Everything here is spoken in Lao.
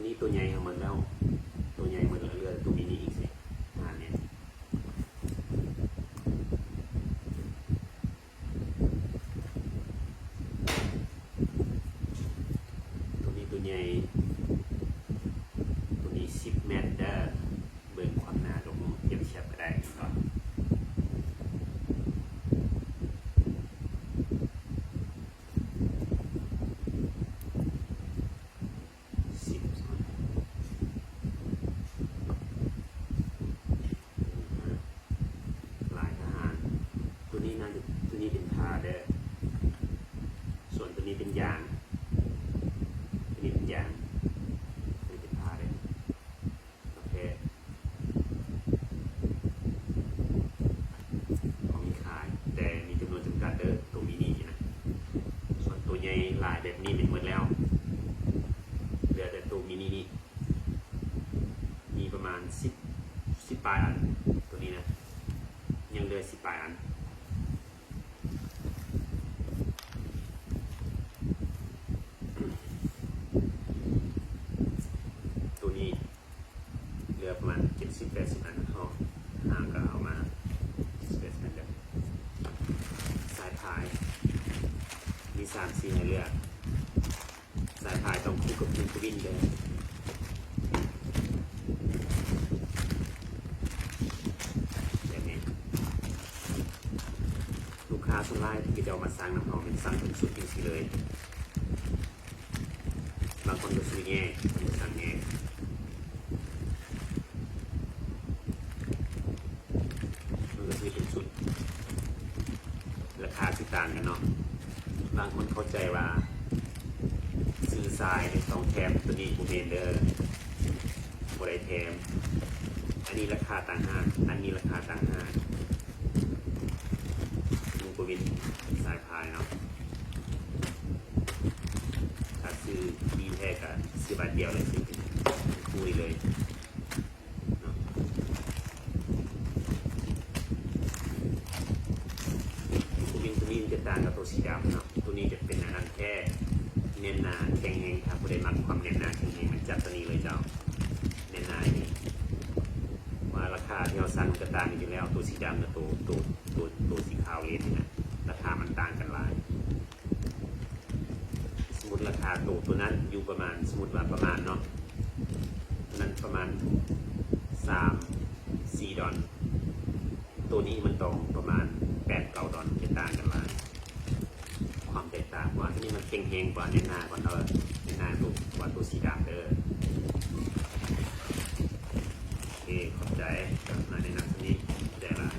ນີ້ໂຕໃຫຍ່ເຮົາໝົດແລ້ວ ໂຕໃຫຍ່ໝົດແລ້ວ ເຫຼືອແຕ່ໂຕມິນິອີກຊິ ປະມານນີ້. ໂຕນີ້ໂຕໃຫຍ່ ໂຕນີ້ສິບແມັດເດີ ເບິ່ງຄວາມໜາຕົວຂອງ ປຽບທຽບກໍໄດ້ເນາະ. ສິບ ລາຍທະຫານ ໂຕນີ້ໜ້າຈະ ໂຕນີ້ເປັນຜ້າເດີ ສ່ວນໂຕນີ້ເປັນຢາງ ໂຕນີ້ເປັນຢາງ ໂຕນີ້ເປັນຜ້າເດີ ໂອເຄ ເຂົາມີຂາຍ ແຕ່ມີຈຳນວນຈຳກັດເດີ ໂຕມິນິນີ້ນະ ສ່ວນໂຕໃຫຍ່ຫຼາຍແບບນີ້ແມ່ນໝົດແລ້ວ ເຫຼືອແຕ່ໂຕມິນິນີ້ ມີປະມານສິບ ສິບປາຍອັນ ໂຕນີ້ນະ ຍັງເຫຼືອສິບປາຍອັນ. ໂຕນີ້ເຫຼືອປະມານເຈັດສິບແປດສິບອັນ ເຮົາຫາກໍເອົາມາເຈັດສິບແປດສິບອັນເດີ. ສາຍພາຍມີສາມສີໃຫ້ເລືອກ. ສາຍພາຍຕ້ອງຄູ່ກັບວງກະວິນເດີ ແບບນີ້. ລູກຄ້າສ່ວນຫຼາຍທີ່ເຂົາເຈົ້າມາສັ່ງນຳເຮົາແມ່ນສັ່ງເປັນຊຸດຈັ່ງຊີ້ເລີຍ ບາງຄົນກໍຊື້ແຍກ ບາງຄົນກໍສັ່ງແຍກ ມັນກໍຊິເປັນຊຸດ ລາຄາຊິຕ່າງກັນເນາະ. ບາງຄົນເຂົ້າໃຈວ່າຊື້ຊາຍນີ້ຕ້ອງແຖມ ໂຕນີ້ບໍ່ແມ່ນເດີ ບໍ່ໄດ້ແຖມ ອັນນີ້ລາຄາຕ່າງຫາກ ອັນນີ້ລາຄາຕ່າງຫາກ ວງກະວິນ ສາຍພາຍເນາະ. ຖ້າຊື້ດີແທ້ກໍຊື້ບາດດຽວເລີຍ ຊື້ເປັນຄູ່ນີ້ເລີຍເນາະ. ໂຕນີ້ ໂຕນີ້ຈະຕ່າງກັບໂຕສີດຳເນາະ ໂຕນີ້ຈະເປັນອັນນັ້ນແທ້ ແໜ້ນໜາແຂງແຮງ. ຖ້າຜູ້ໃດມັກຄວາມແໜ້ນໜາແຂງແຮງ ແມ່ນຈັດໂຕນີ້ເລີຍເຈົ້າ ແໜ້ນໜານີ້. ວ່າລາຄາທີ່ເຮົາສັ່ງມັນກໍຕ່າງກັນຢູ່ແລ້ວ ໂຕສີດຳກັບໂຕ ໂຕ ໂຕ ໂຕສີຂາວເລນນີ້ນະ ລາຄາມັນຕ່າງກັນຫຼາຍ. ສົມມຸດລາຄາໂຕ ໂຕນັ້ນຢູ່ປະມານ ສົມມຸດວ່າປະມານເນາະ ໂຕນັ້ນປະມານສາມສີ່ດອນ ໂຕນີ້ມັນຕ້ອງປະມານແປດເກົ້າດອນ ຈະຕ່າງກັນຫຼາຍ ຄວາມແຕກຕ່າງ. ເພາະວ່າໂຕນີ້ມັນແຂງແຮງກວ່າ ແໜ້ນໜາກວ່າເນາະ ແໜ້ນໜາກວ່າໂຕສີດຳເດີ. ໂອເຄ ຂອບໃຈ ມາແນະນຳໂຕນີ້ ຂອບໃຈຫຼາຍ.